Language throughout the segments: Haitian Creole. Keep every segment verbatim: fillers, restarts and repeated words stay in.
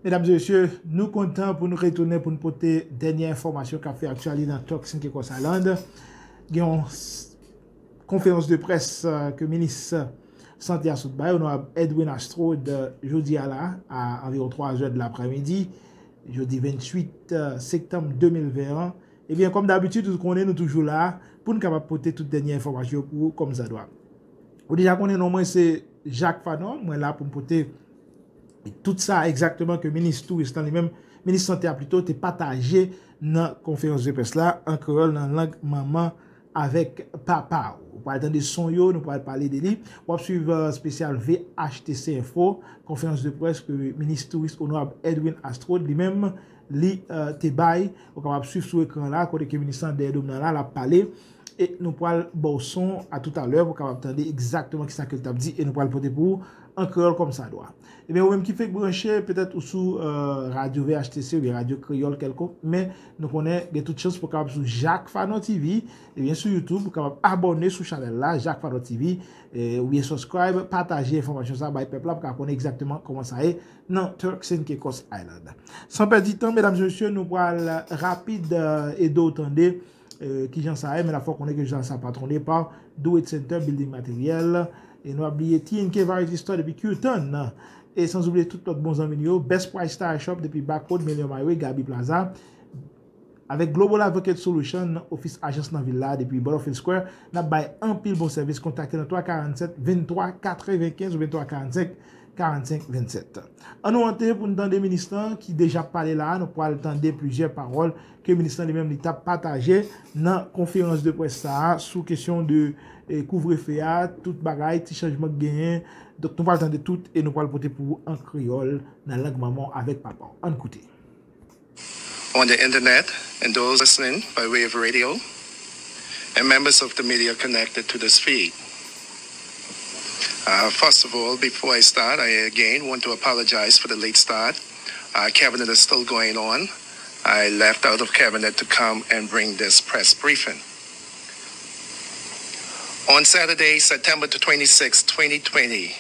Medam e mesye, nou kontan pou nou retounen pou nou pote dènye enfòmasyon k ap fè aktyalite nan Turks and Caicos Island. Gen yon s- konferans de près, euh, ke minis sante a sot bay, Onorab Edwin Astraude, euh, jodi a la, a anviwon twa zè de laprèmidi, jodi venntuit, euh, septanm de mil ven an. Ebyen, kòm dabitid, ou konnen nou toujou la pou n kapab pote tout dènye enfòmasyon pou ou kòmsadwa. Ou deja konnen non mwen se Jacques Fanon, mwen la pou m pote tout sa egzakteman ke minis touris lan li menm, minis sante a plito, te pataje nan konferans de près la an kreyòl nan lang manman avèk papa w. Ou pral tande son yo, nou pral pale de li. W ap swiv, euh, espesyal V H T C Info, konferans de près ke minis touris Onorab Edwin Astraude li menm li, euh, te bay. Ou kapab swiv sou ekran la, kote ke minis lan dèyè do m nan la, l ap pale. E nou pral ba w son a toutalè pou w kapab tande egzakteman kisa ke l t ap di e nou pral pote pou ou an kreyòl kòmsadwa. Ebyen, ou menm ki fèk branche, petèt ou sou, euh, radyo V H T C oubyen radyo kreyòl kèlkonk, men nou konnen gen tout chans pou w kapab sou Jacques Fanon T V, ebyen sou YouTube, ou kapab abòne sou chanèl la, Jacques Fanon T V, e, oubyen subscribe, pataje enfòmasyon sa bay pèp la pou ka konnen egzakteman kòman sa ye nan Turks and Caicos Island. San pèdi tan, medam e mesye, nou pral rapid, euh, ede w tande, euh, kijan sa ye, men la fò konnen ke jan sa patwone pa Do It Center Building Material, e nou ap bliye T N K Variety Store depi Qton, e sans oubliye tout lòt bon zanmi nou yo, Best Price Tire Shop depi Back Road, Million Highway, Gaby Plaza, avèk Global Advocate Solution, ofis ajans nan vil la, depi Butterfield Square, n ap bay anpil bon sèvis. Kontakte nan twa karannsèt venntwa katrevenkenz oubyen twa karannsèt karannsenk vennsèt. An nou antre pou n tande minis lan ki deja pale la a, nou pral tande plizyè pawòl ke minis lan li menm li t ap pataje nan konferans de près sa a sou kesyon de, e, kouvrefe a, tout bagay, ti chanjman k genyen. Donk, nou pral tande tout e nou pral pote pou ou an kreyòl, nan lang manman w avèk papa w. Ann koute. On the internet and those listening by way of radio and members of the media connected to this feed. Uh, first of all, before I start, I again want to apologize for the late start. Uh, cabinet is still going on. I left out of cabinet to come and bring this press briefing. On Saturday, September the twenty-sixth, twenty twenty,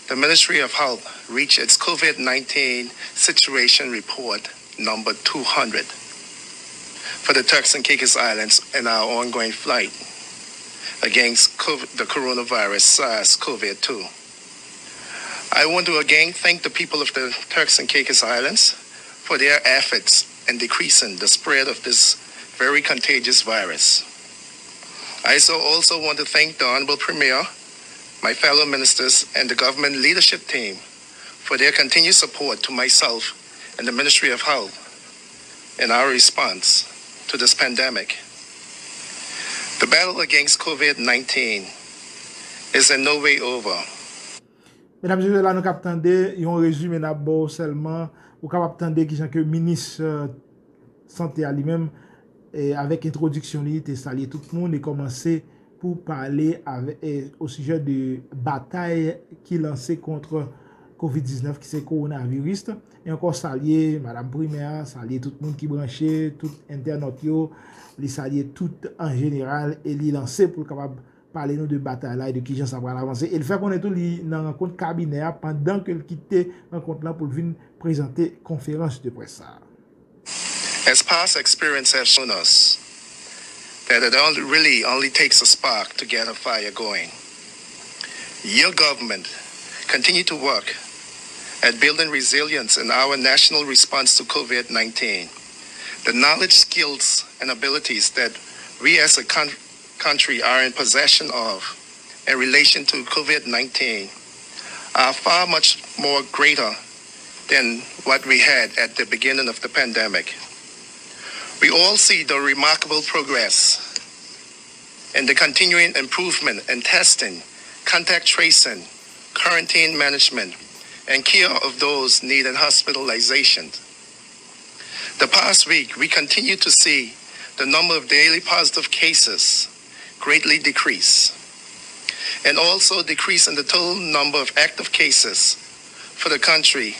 the Ministry of Health reached its COVID nineteen situation report number two hundred for the Turks and Caicos Islands in our ongoing fight against COVID, the coronavirus SARS-CoV two. I want to again thank the people of the Turks and Caicos Islands for their efforts in decreasing the spread of this very contagious virus. I so also want to thank the Honorable Premier, my fellow ministers, and the government leadership team for their continued support to myself and the Ministry of Health in our response to this pandemic. The battle against COVID nineteen is in no way over. Medam e mesye, la nou kap tande yon rezime n ap ba w sèlman. Ou kapab tande kijan ke minis, euh, sante a li menm, e, avèk entwodiksyon li, te salye tout moun e kòmanse pou pale avè, e, o sijè de batay ki lanse kont kovid diznèf, ki se kowonaviris. E ankò salye madanm primè a, salye tout moun ki branche, tout entènòt yo, li salye tout an jeneral e li lanse pou l kapab pale nou de batay la e de kijan sa pral avanse. E l fè konnen tou li nan rankont kabinè a pandan ke l kite rankont lan pou l vin prezante konferans de près sa a. As past experience has shown us that it only, really only takes a spark to get a fire going. Your government continue to work at building resilience in our national response to COVID nineteen. The knowledge, skills, and abilities that we as a coun- country are in possession of in relation to COVID nineteen are far much more greater than what we had at the beginning of the pandemic. We all see the remarkable progress and the continuing improvement in testing, contact tracing, quarantine management, and care of those needing hospitalization. The past week, we continue to see the number of daily positive cases greatly decrease, and also decrease in the total number of active cases for the country.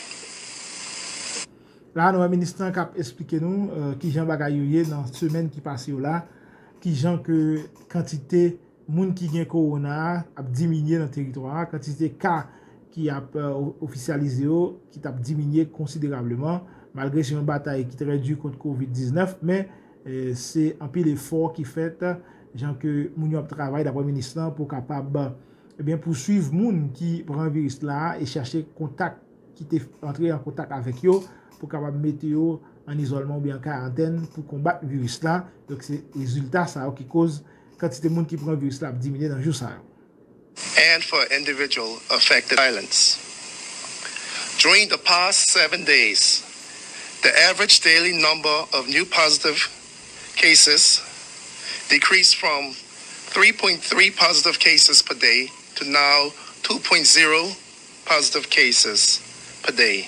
La, nou wè minis lan k ap esplike nou, euh, kijan bagay yo ye nan semèn ki pase yo la, kijan ke kantite moun ki gen kowona a ap diminye nan teritwa a, kantite ka ki ap, eh, o-, ofisyalize yo, ki t ap diminye konsiderableman, malgre se yon batay ki trè di kont kovid diznèf, men, eh, se anpil efò ki fèt, jan ke moun yo ap travay, daprè minis lan, pou kapab, ebyen, pouswiv moun ki pran viris la e chache kontak ki te antre an kontak avèk yo pou kapab mete yo an izòlman oubyen an karantèn pou konbat viris la. Donk, se rezilta sa yo ki koz kantite moun ki pran viris la ap diminye nan jou sa yo. And for individual affected islands. During the past seven days, the average daily number of new positive cases decreased from three point three positive cases per day to now two point zero positive cases per day.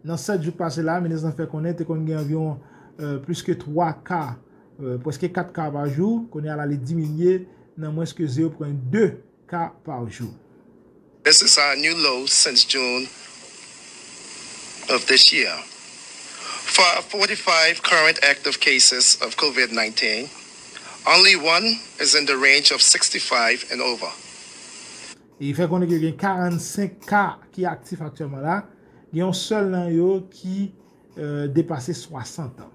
Nan sèt jou k pase la, minis lan fè konnen te konn gen anviwon, eh, plis ke twa ka, eh, prèske kat ka pa jou. Kounye a la, li diminye nan mwens ke zewo pwen de ka pa jou. This is our new low since June of this year. For our forty-five current active cases of COVID nineteen, only one is in the range of sixty-five and over. E fè konnen ke gen karannsenk ka ki aktif aktyèlman la, gen yon sèl nan yo ki, eh, depase swasant an.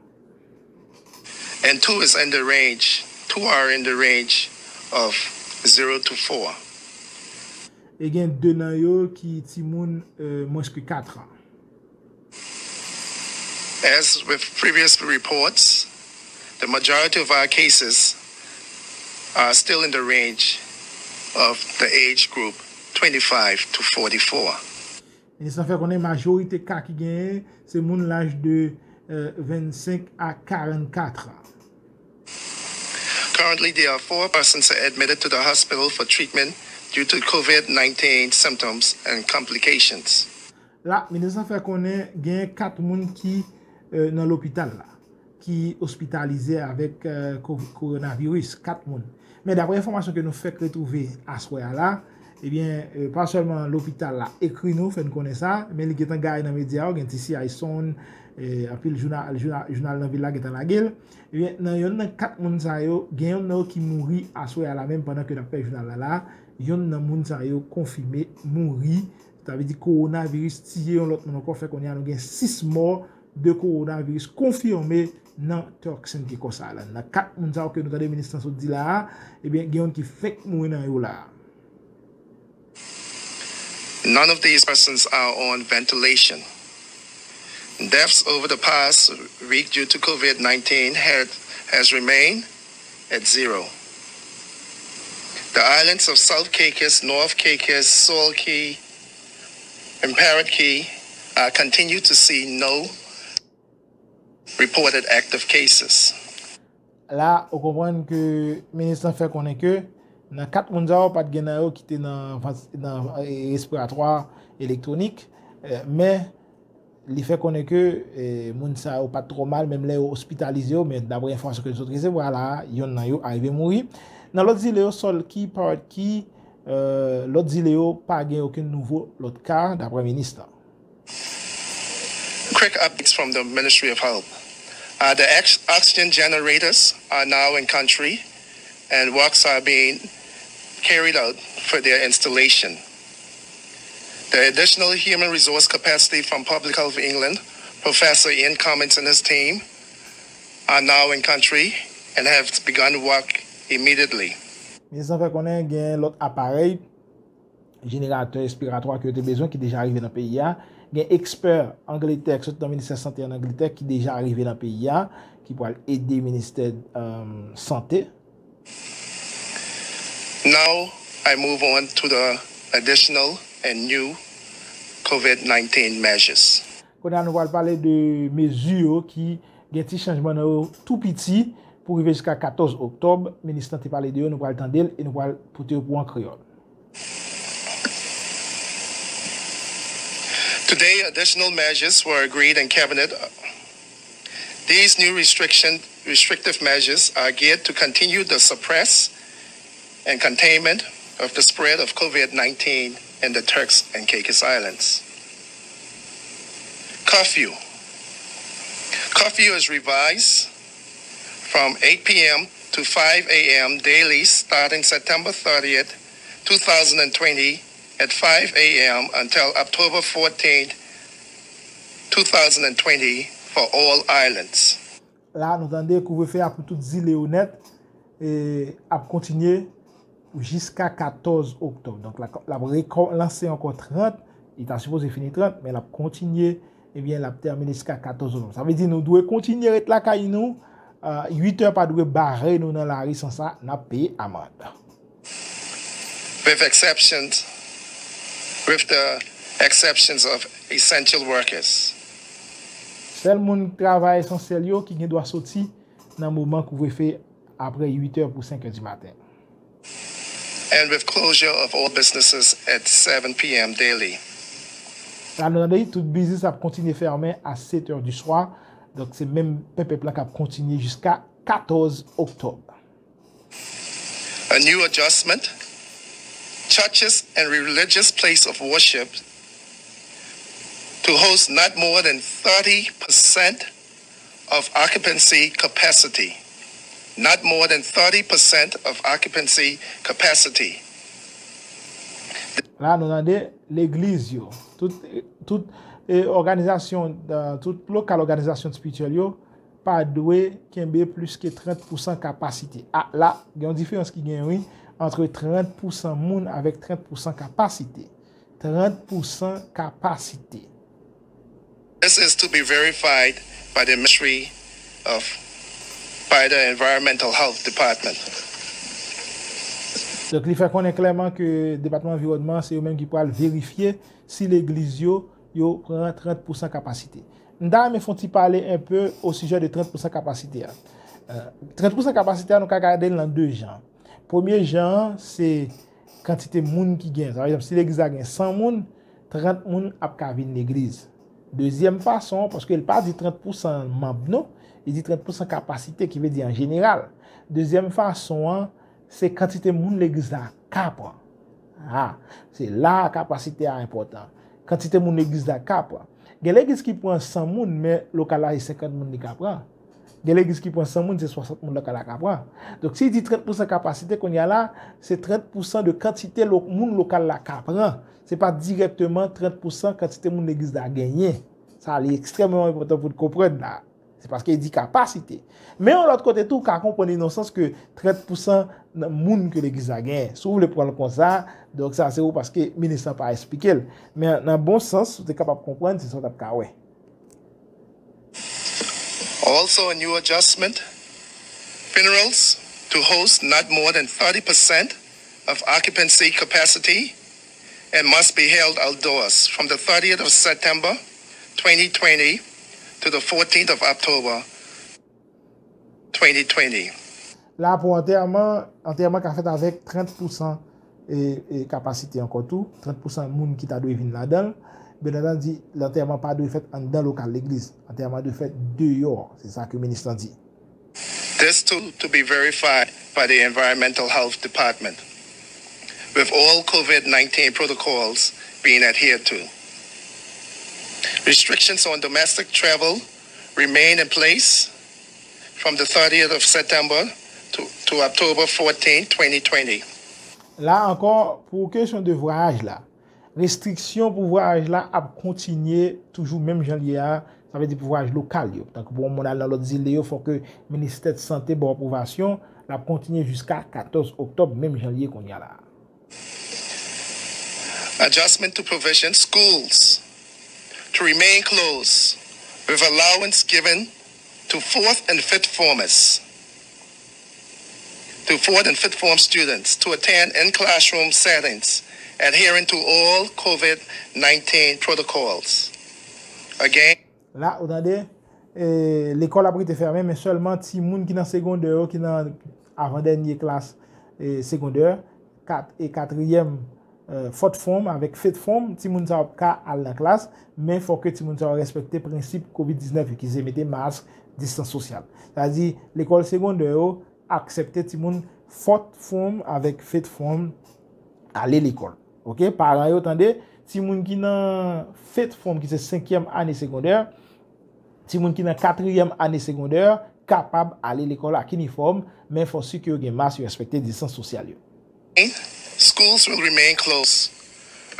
And two is in the range, two are in the range of zero to four. E gen de nan yo ki timoun, eh, mwens ke kat an. As with previous reports, the majority of our cases are still in the range of the age group twenty-five to forty-four. Minis lan fè konnen majorite ka ki genyen se moun laj de, eh, vennsenk a karannkat an. Currently, there are four persons admitted to the hospital for treatment due to COVID nineteen symptoms and complications. La, minis lan fè konnen gen kat moun ki, eh, nan lopital la, ki ospitalize avèk, eh, ko-, kowonaviris, kat moun. Men daprè enfòmasyon ke nou fèk retwouve aswè a la, ebyen, eh, pa sèlman lopital la ekri nou, fè n konnen sa, men li gentan gaye nan medya yo, gen T C I Sun, eh, anpil jounal, jounal, jounal nan vil la gentan lage l. Ebyen, nan yonn nan kat moun sa yo, gen yonn nan yo ki mouri aswè a la menm pandan ke n ap fè jounal la la, yonn nan moun sa yo konfime mouri, sa vle di kowonaviris tiye yon lòt moun ankò, fè kounye a nou gen sis mò de kowonaviris konfime nan Turks and Caicos Island. Nan kat moun sa yo ke nou tande minis lan sot di la a, ebyen, gen youn ki fenk mouri nan yo la a. None of these persons are on ventilation. Deaths over the past week due to COVID nineteen had, has remained at zero. The islands of South Caicos, North Caicos, Sawal Cay, and Parrot Cay are continue to see no reported active cases. La, ou konprann ke minis lan fè konnen ke nan kat moun sa yo, pa t gen nan yo ki te nan, nan, eh, respiratwa elektwonik, eh, men li fè konnen ke, eh, moun sa yo pa t twò mal, menm lè yo ospitalize yo, men daprè enfòmasyon ke nou sot resevwa la, yonn nan yo arive mouri. Nan lòt zile yo, Sawal Cay, Parrot Cay, eh, lòt zile yo pa gen okenn nouvo lòt ka, daprè minis lan. Quick updates from the Ministry of Health. Uh, the ex- oxygen generators are now in country and works are being carried out for their installation. The additional human resource capacity from Public Health England, Professor Ian Cummins and his team, are now in country and have begun work immediately. Minis lan fè konnen gen lòt aparèy jeneratè respiratwa ke yo te bezwen ki deja rive nan peyi a. Gen ekspè Angletè ki sot nan Ministè Sante ann Angletè ki deja rive nan peyi a, ki pral ede Ministè, um, Sante. Now I move on to the additional and new COVID nineteen measures. Kounye a nou pral pale de mezi yo ki gen ti chanjman nan yo tou piti pou rive jiska katòz oktòb. Minis lan te pale de yo, nou pral tande l e nou pral pote yo pou an kreyòl. Today, additional measures were agreed in Cabinet. These new restriction, restrictive measures are geared to continue the suppress and containment of the spread of COVID nineteen in the Turks and Caicos Islands. Curfew. Curfew is revised from eight p.m. to five a.m. daily starting September thirtieth, two thousand and twenty, at five a m until October fourteenth, two thousand and twenty, for all islands. La, nou tande kouvrefe a pou tout zile yo nèt e ap kontinye jiska katòz oktòb. Donk, l ap rekòmanse ankò trant, li ta sipoze fini trant, men l ap kontinye, ebyen, l ap tèmine jiska katòz oktòb. Sa vle di nou dwe kontinye ret lakay nou, uit è pa dwe bare nou nan lari, san sa, n ap peye amand. With exceptions, with the exceptions of essential workers. Sèl moun travay esansyèl yo ki gen dwa soti nan moman kouvrefe apre uit è pou senk è di maten. And with closure of all businesses at seven p.m. daily. La, nou tande, tout biznis ap kontinye fèmen a sèt è di swa. Donk, se menm pèpèp la k ap kontinye jiska katòz oktòb. A new adjustment: churches and religious place of worship to host not more than thirty percent of occupancy capacity. Not more than thirty percent of occupancy capacity. La, nou tande legliz yo, tout, tout eh, òganizasyon, eh, tout lokal òganizasyon espirityèl yo pa dwe kenbe plis ke trant pousan kapasite. A, la, gen yon diferans ki gen, wi, ant trant pousan moun avèk trant pousan kapasite. Trant pousan kapasite. This is to be verified by the Ministry of, by the Environmental Health Department. Donk, li fè konnen klèman ke Depatman Anviwònman, se yo menm ki pral verifye si legliz yo, yo pran trant pousan kapasite. M ta renmen fè yon ti pale enpe o sijè de trant pousan kapasite a. Eh, trant pousan kapasite a, nou ka gade l nan de jan. Premye jan an, se kantite moun ki gen. Sa vle di, si legliz la gen san moun, trant moun ap ka vin legliz. Dezyèm fason, paske l pa di trant pousan manm, non, li di trant pousan kapasite, ki vle di an jeneral. Dezyèm fason an, se kantite moun legliz la ka pran. A, se la a kapasite a enpòtan. Kantite moun legliz la ka pran. Gen legliz ki pran san moun, men lokal la se senkant moun li ka pran. Gen legliz ki pran san moun, se swasant moun lokal la ka pran. Donk, si li di trant pousan kapasite, kounye a la, se trant pousan de kantite lo, moun lokal la ka pran. Se pa dirèkteman trant pousan kantite moun legliz la genyen. Sa, li ekstrèmeman enpòtan pou n konprann la. Se paske li di kapasite. Men yon lòt kote tou, ou ka konprann li nan sans ke trant pousan nan moun ke legliz la genyen. Si w vle pran l konsa, donk sa se ou paske minis lan pa esplike l. Men nan bon sans, ou te kapab konprann, se sa w t ap ka wè. Also a new adjustment: funerals to host not more than thirty percent of occupancy capacity and must be held outdoors from the thirtieth of September twenty twenty to the fourteenth of October twenty twenty. La, pou antèman, antèman ka fèt avèk trant pousan e, e kapasite ankò tou, trant pousan moun ki ta dwe vin ladan l. Byen antandi, lantèman pa dwe fèt anndan lokal legliz. Antèman dwe fèt deyò. Se sa ke minis lan di. This to, to be verified by the Environmental Health Department, with all COVID nineteen protocols being adhered to. Restrictions on domestic travel remain in place from the thirtieth of September to, to October fourteenth, twenty twenty. La ankò, pou kesyon de vwayaj la, restriksyon pou vwayaj la ap kontinye toujou menm jan l ye a, sa vle di pou vwayaj lokal yo. Tankou pou yon moun al nan lòt zile yo, fòk ministè sante ba w apwovasyon, l ap kontinye jiska katòz oktòb, menm jan l ye kounye a la. Adjustment to provision: schools to remain closed, with allowance given to fourth and fifth formers, to fourth and fifth form students to attend in classroom settings, adhering to all COVID nineteen protocols. Again, La, ou tande, eh, lekòl ap rete fèmen, men sèlman timoun ki nan segondè yo, ki nan avan dènye klas, eh, segondè, kat e katriyèm, eh, fourth form avèk fifth form, timoun sa yo ap ka al nan klas, men fòk ke timoun sa yo respekte prensip kovid diznèf yo, ki se mete mask, distans sosyal. Sa vle di, lekòl segondè yo aksepte timoun fourth form avèk fifth form ale lekòl. Oke, paran yo tande, timoun ki nan fifth form, ki se senkyèm ane segondè, timoun ki nan katriyèm ane segondè kapab ale lekòl ak inifòm, men fò si ke yo gen mask, yo respekte distans sosyal yo. Schools will remain closed,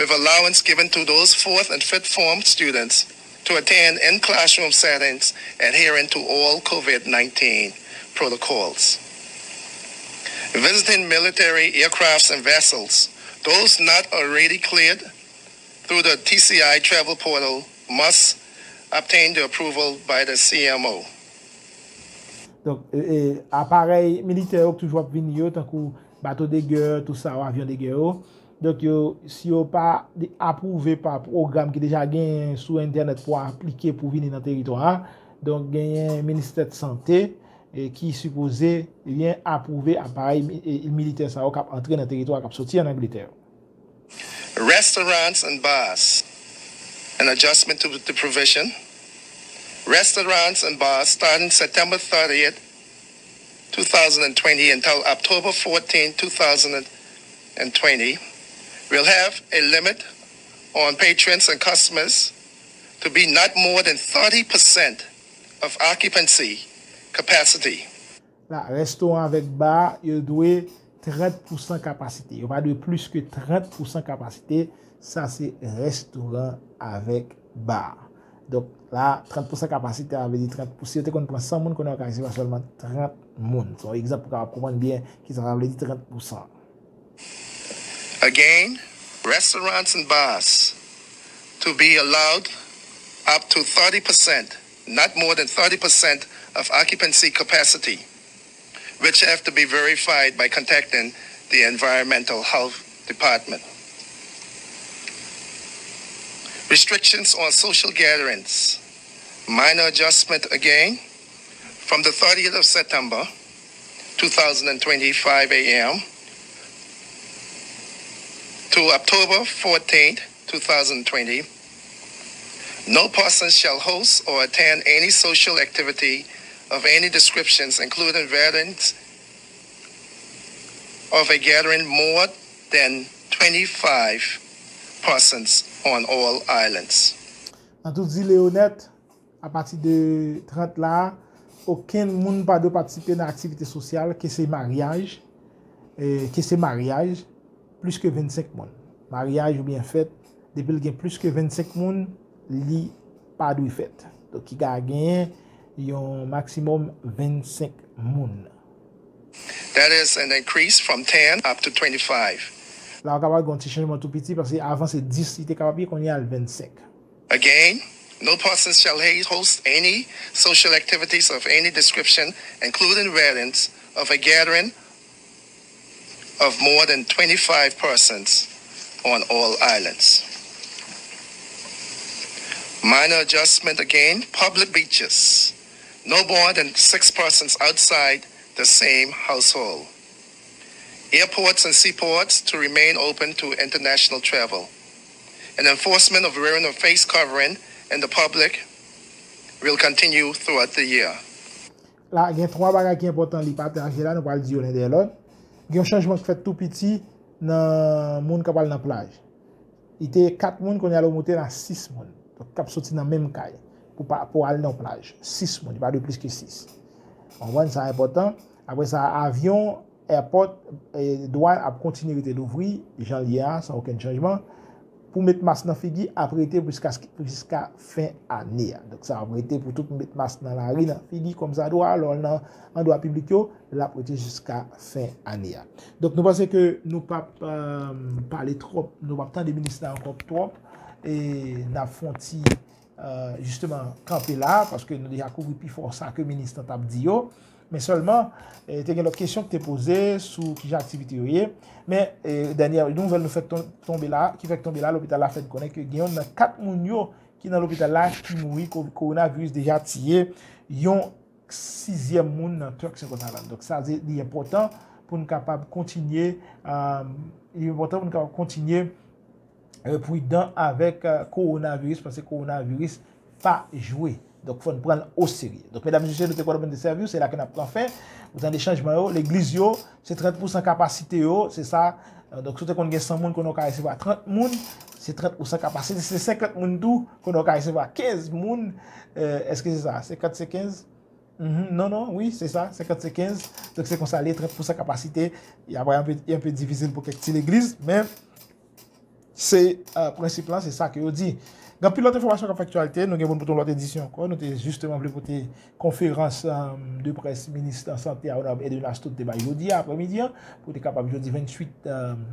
with allowance given to those fourth and fifth form students to attend in classroom settings adhering to all COVID nineteen protocols. Visiting military aircrafts and vessels, those not already cleared through the T C I travel portal, must obtain the approval by the C M O. Donk, e, e, aparèy militè yo k toujou ap vini yo, tankou bato de gè, tou sa yo, avyon de gè yo. Donk, yo, si yo pa de- apwouve pa pwogram ki deja genyen sou entènèt pou aplike pou vini nan teritwa a, donk, genyen ministè de sante e, ki sipoze, ebyen, apwouve aparèy mi- e, militè sa yo k ap antre nan teritwa, k ap soti ann Angletè yo. Restaurants and bars, an adjustment to the provision. Restaurants and bars starting September thirtieth, two thousand and twenty until October fourteenth, two thousand and twenty, will have a limit on patrons and customers to be not more than thirty percent of occupancy capacity. La, restoran avèk ba, yo dwe trant pousan kapasite. Yo pa dwe plis ke trant pousan kapasite. Sa se restoran avèk ba. Donk, la, trant pousan kapasite, sa vle di trant pousan. Si yo te konn pran san moun, kounye a yo ka resevwa sèlman trant moun. Se yon egzanp pou w kapab konprann byen kisa sa vle di trant pousan. Again, restaurants and bars to be allowed up to thirty percent, not more than thirty percent of occupancy capacity, which have to be verified by contacting the Environmental Health Department. Restrictions on social gatherings, minor adjustment again, from the thirtieth of September, two thousand and twenty, five a m to October fourteenth, two thousand twenty. No person shall host or attend any social activity of any descriptions, including weddings of a gathering more than twenty-five persons on all islands. Nan tout zile yo nèt, apati de trant la, okenn moun pa dwe patisipe nan aktivite sosyal, ke se maryaj, e, ke se maryaj, plis ke vennsenk moun. Maryaj oubyen fèt, depi l gen plis ke vennsenk moun, li pa dwe fèt. Donk, ki ka genyen yon maksimòm vennsenk moun. That is an increase from ten up to twenty-five. La, w kapab gen yon ti chanjman tou piti, paske avan se dis li te kapab ye, kounye a l vennsenk. Again, no person shall host any social activities of any description, including weddings of a gathering of more than twenty-five persons on all islands. Minor adjustment again, public beaches, no more than six persons outside the same household. Airports and seaports to remain open to international travel. And enforcement of wearing of face covering in the public will continue throughout the year. La, gen twa bagay ki enpòtan li pataje la, nou pral di yo len dèyè lòt. Gen yon chanjman ki fèt tou piti nan moun k ap al nan plaj. Li te kat moun, kounye a l monte nan sis moun. Donk, k ap soti nan menm kay pou pa, pou al nan plaj. Sis moun, li pa dwe plis ke sis. Ou konprann, sa enpòtan. Apre sa, avyon, èpòt, e, dwàn ap kontinye rete louvri, jan l ye a, san okenn chanjman. Pou met mas nan figi, ap rete jiska, jiska fen ane a. Donk, sa ap rete pou tout met mas nan lari, nan figi, kòmsadwa, lè w nan andwa piblik yo, l ap rete jiska fen ane a. Donk, nou panse ke nou p ap, e, pale twòp, nou p ap tande minis la ankò twòp, e n ap fè yon ti, e, jisteman, kanpe la, paske nou deja kouvri pi fò sa ke minis lan t ap di yo. Men sèlman, e, te gen lòt kesyon ki te poze sou kijan aktivite yo ye. Men, e, dènyè nouvèl nou fèk ton- tonbe la, ki fèk tonbe la, lopital la fè n konnen ke gen youn nan kat moun yo ki nan lopital la ki mouri, ko- kowonaviris deja tiye yon sizyèm moun nan Turks and Caicos Islands. Donk, sa, se- li enpòtan pou n kapab kontinye, e, li enpòtan pou n kapab kontinye, e, pridan avèk, e, kowonaviris, paske kowonaviris pa jwe. Donk, fò n pran l oserye. Donk, medam, mesye, nou te kwè n ap vin te sèvi w, se la ke n ap pran fen. Ou tande chanjman yo, legliz yo, se trant pousan kapasite yo, se sa. E, donk, si w te konn gen san moun, kounye a w ka resevwa trant moun, se trant pousan kapasite, se senkant moun tou, kounye a w ka resevwa kenz moun. E, èske se sa? Senkant se kenz? Mhm, non, non, wi, se sa, senkant se kenz. Donk, se konsa l ye, trant pousan kapasite. Y ap enpe, enpe difisil pou kèk ti legliz, men Se uh, prensip lan, se sa ke yo di. Gen pil lòt enfòmasyon k ap fè aktyalite, nou gen pou n pote yon lòt edisyon ankò. Nou te jisteman vle pote konferans um, de près minis sante a, Onorab Edwin Astreau, te bay jodi a, aprèmidi an, pou te kapab jodi venntuit um,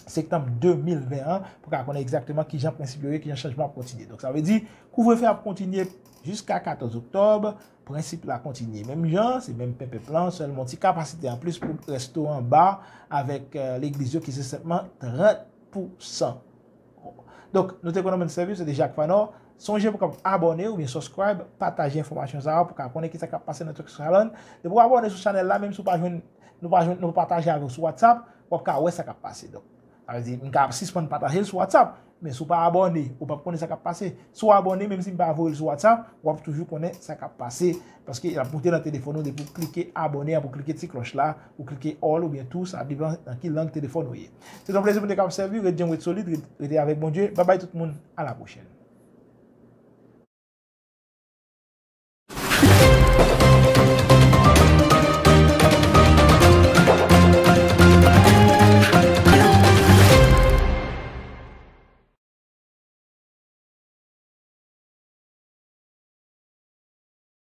septanm de mil ven an, pou ka konnen egzakteman kijan prensip yo ye, kijan chanjman ap kontinye. Donk, sa vle di, kouvrefe ap kontinye jiska katòz oktòb, prensip la kontinye menm jan, se menm penpenp lan, sèlman ti kapasite anplis pou restoran, ba avèk uh, legliz yo ki se senpman trant pou san. Donk, nou te konn nan menm sèvis, se te Jak Fanò. Sonje pou kap abòne oubyen subscribe, pataje enfòmasyon sa a pou ka konnen ki sa k ap pase nan Turks Island. Depi w abòne sou chanèl la, menm si w pa jwenn, nou pa jwenn, nou pa pataje avè w sou WhatsApp, w ap ka wè sa k ap pase. Donk, sa vle di, m ka sispann pataje l sou WhatsApp, men si w pa abòne, ou p ap konnen sa k ap pase. Si w abòne, menm si m pa voye l sou WhatsApp, w ap toujou konnen sa k ap pase. Paske l ap moute nan telefòn ou depi w klike abòne an, pou klike ti klòch la, ou klike all oubyen tou, sa depann nan ki lang telefòn ou ye. Se yon plezi pou n te kab sèvi, ret djanm, ret solid, ret, rete avèk Bondye. Babay tout moun, a la pwochèn.